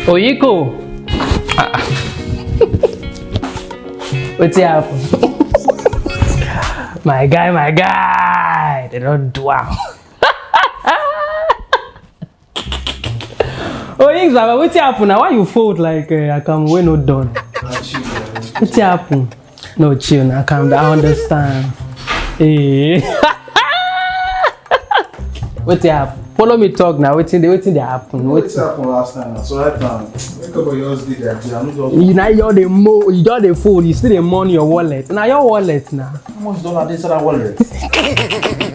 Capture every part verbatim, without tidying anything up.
Oyiko. Ah, ah. Wetin happen? My guy, my guy, they don't do am. Oyinka, wetin happen na? Why you fold like uh, akamu wey no done? Wetin happen? No, chill now, calm down. I understand. Hey. Wetin happen? Follow me talk now. Wetin dey wetin dey happen? Wetin Wetin? Happen last time na so right now. Make up your house dey there. I no just. You now you're the mo you just dey fold. You still dey mourn your wallet. Na your wallet na. How much dollar dey inside that wallet?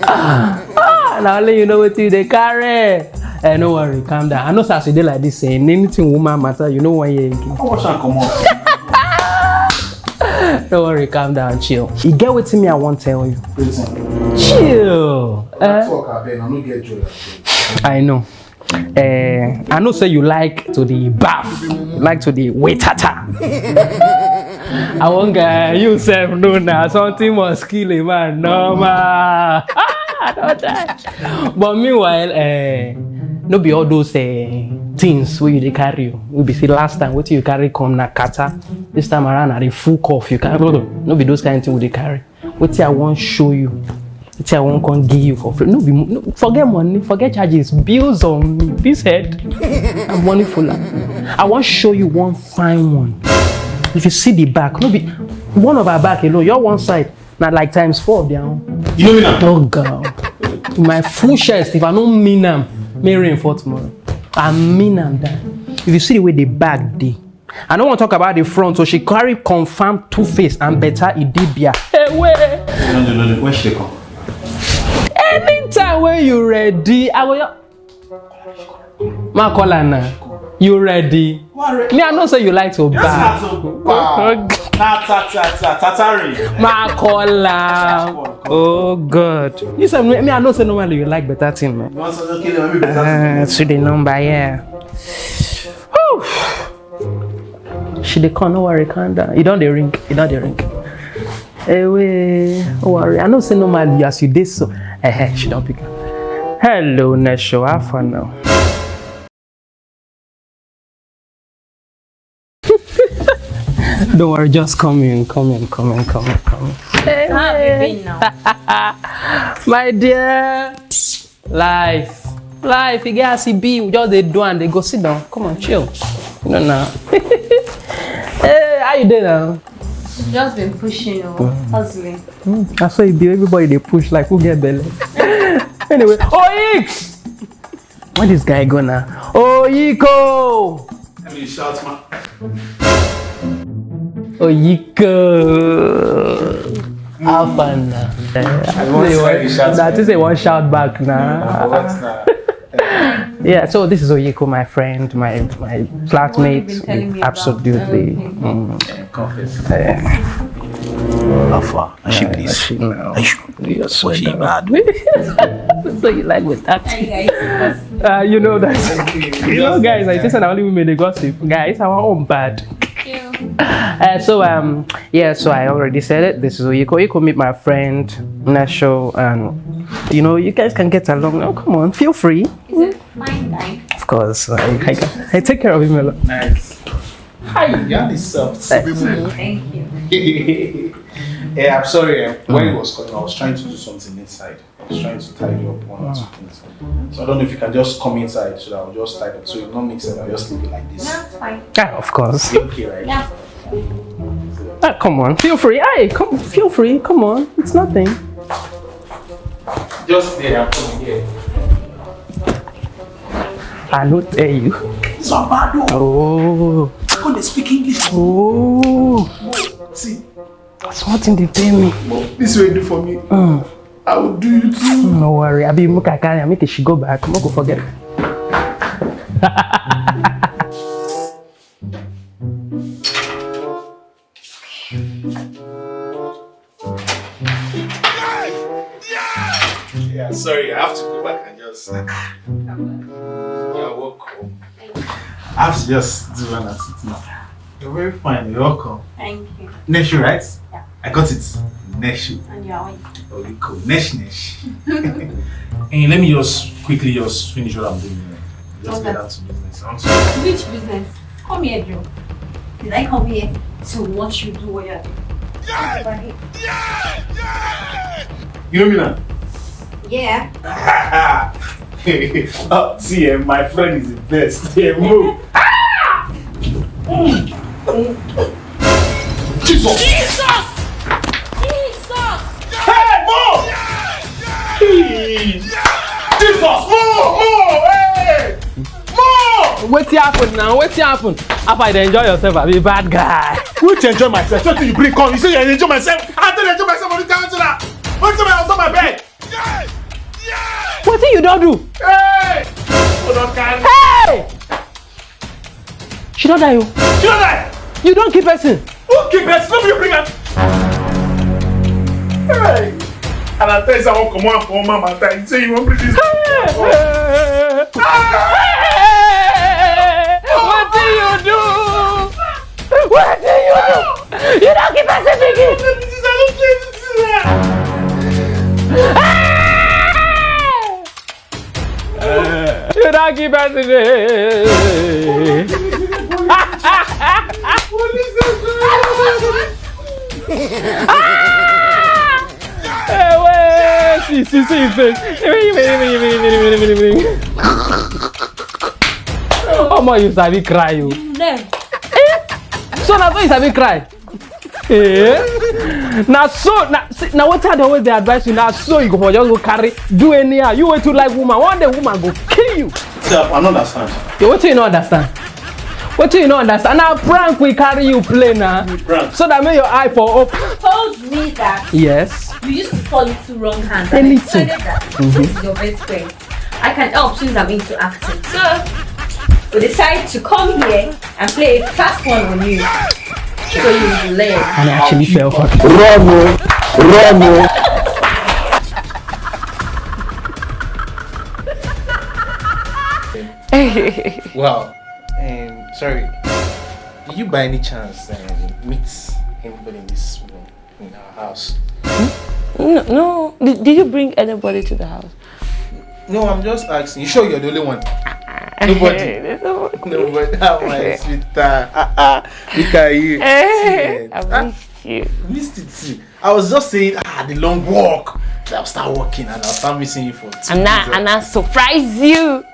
Ah, na only you know wetin you dey carry. Eh, no worry, calm down. I know say as you dey like this, eh, anything woman matter, you no wan hear again. How much I comot? No worry, calm down, chill. You get wetin me I wan tell you. Wetin? Chill. Eh? Talk abeg, I no get joy. I know. Eh, I know say you like to the bath, you like to the waitata. I won't get you self no now. Something must kill a man, normal. I don't die. But meanwhile, eh, no be all those eh, things wey you dey carry o. We be say last time wetin you carry come na kata. This time around na the full cough you carry. No be those kind thing we dey carry. Wetin I wan show you. Wetin I wan come give you for free. No be no, forget money, forget charges, bills on me. This head, I'm money fuller. I wan show you one fine one. If you see the back, no be one of our back alone, your one side. Na like times four of their own. You know me now. Oh God. My full chest, if I no mean am, may rain fall tomorrow. I mean am that. If you see the way the bag dey, I no wan talk about the front, so she carry confirm two face and better idibia. Ewe. You don't do nothing. Where she come? Anytime when you ready, I will. Ma call her now. You ready? Me, I know say you like to back. Na ta ta ta tatari. Ma call her. Oh God. You said me, I know say normally you like better thing, man. You want something kill me better? Uh, to the number, yeah. Whew. She dey come, no worry, calm down. You don dey ring, you don dey ring. Ewe, no worry. I know say normally as you dey so. Eh, eh, she don pick am. Hello, Nesho, how far now? Don't worry, just come in, come in, come in, come in, come in. How have you been now? My dear, life, life, you get as e be, we just dey do and dey go. Sit down, come on, chill. No, no. Hey, how you dey now? Just been pushing, oh, hustling. Mm, I saw you be everybody dey push like who get belly. Anyway, oh, Ix! Where this guy go now? Oyiko! Let me shout, man. Oyiko! How far now? I want to say one shout. That is a one shout back now. Yeah, so this is Oyiko, my friend, my my flatmate. Absolutely. Mm. Confess. How far? She please. She now. Are you sure? You're so bad. So you like with that? Uh, you know that. You know, guys, I think only women they gossip. Guys, our own bad. Uh, so um yeah, so I already said it. This is Oyiko. You could meet my friend Nasho, and you know you guys can get along. Oh, come on, feel free. He's a fine guy. Of course, I, I, I take care of him a lot. Nice. Hi, you have the soft. Thank you. Yeah, I'm sorry. Eh. When he was coming, I was trying to do something inside. I was trying to tidy up one or two things. So I don't know if you can just come inside so that I'll just tidy up. So you'll not mix it. I'll just leave it like this. That's fine. Ah, of course. Is it okay, right? Yeah. Ah, come on. Feel free. Hey, come. Feel free. Come on. It's nothing. Just there. I'm coming here. I no tell you. It's not bad though. Oh. Come dey speak English. Oh. See. That's one thing they pay me. This way do for me. Mm. I will do you too. No worry. I be make I carry am, make she go back. Make we forget. Yeah, sorry, I have to go back and just. You're welcome. I have to just do one or two things. You're very fine. You're welcome. Thank you. Next shoe, right? Yeah. I got it. Next shoe. And you're on. Oh, you cool. Next, next. And let me just quickly just finish what I'm doing here. Let's get down to business. I want to... Which business? Come here, Joe. Did I come here to watch you do what you're doing? You know me now? Yeah. Oh, see, eh, my friend is the best. Yeah, move. Jesus! Jesus! Jesus! Hey, move! Hey! Jesus! Move! Move! Hey! Move! Wetin happen now? Wetin happen? How far you dey enjoy yourself, abi bad guy? Which enjoy myself? Wetin you bring come? You say you enjoy myself? I tell you enjoy myself on the council now. Wetin my on top my bed? Wetin you don do? Hey! Who don carry? Hey! She don die o. She don die! You don kill person. Who kill person? No be you bring am. Hey! And I tell you say I wan comot am for one man matter. You say you wan bring this. Hey! Wetin you do? Wetin you do? You don kill person pikin. You don kill person. Hey, wait. See, see, see his face. Omo, you sabi cry o. So na so you sabi cry. Eh? Na so, na, see, na wetin I dey always dey advise you. Na so you go for just go carry, do anyhow. You wey too like woman, one day woman go kill you. See, I, I no understand. Yeah, wetin you no understand? Wetin you no understand? Na prank we carry you play na. Prank. So that make your eye for open. Told me that Yes. you used to fall into wrong hands. And I Anything. decided that since he's your best friend, I can help since I'm into acting. So we decide to come here and play a fast one on you. So you will learn. And I actually fell for it. Run o, run o. Wow. Um, sorry. Did you by any chance um, meet anybody in this room, in our house? No, no. Did, did you bring anybody to the house? No, I'm just asking. You sure you're the only one? Nobody. There's nobody. Nobody. Ah, my sweetheart. Ah, ah. Look at you. Eh, See, I ah, missed you. Missed it. See, I was just saying, ah, the long walk. I'll start walking and I'll start missing you for two And now, days. and I surprise you.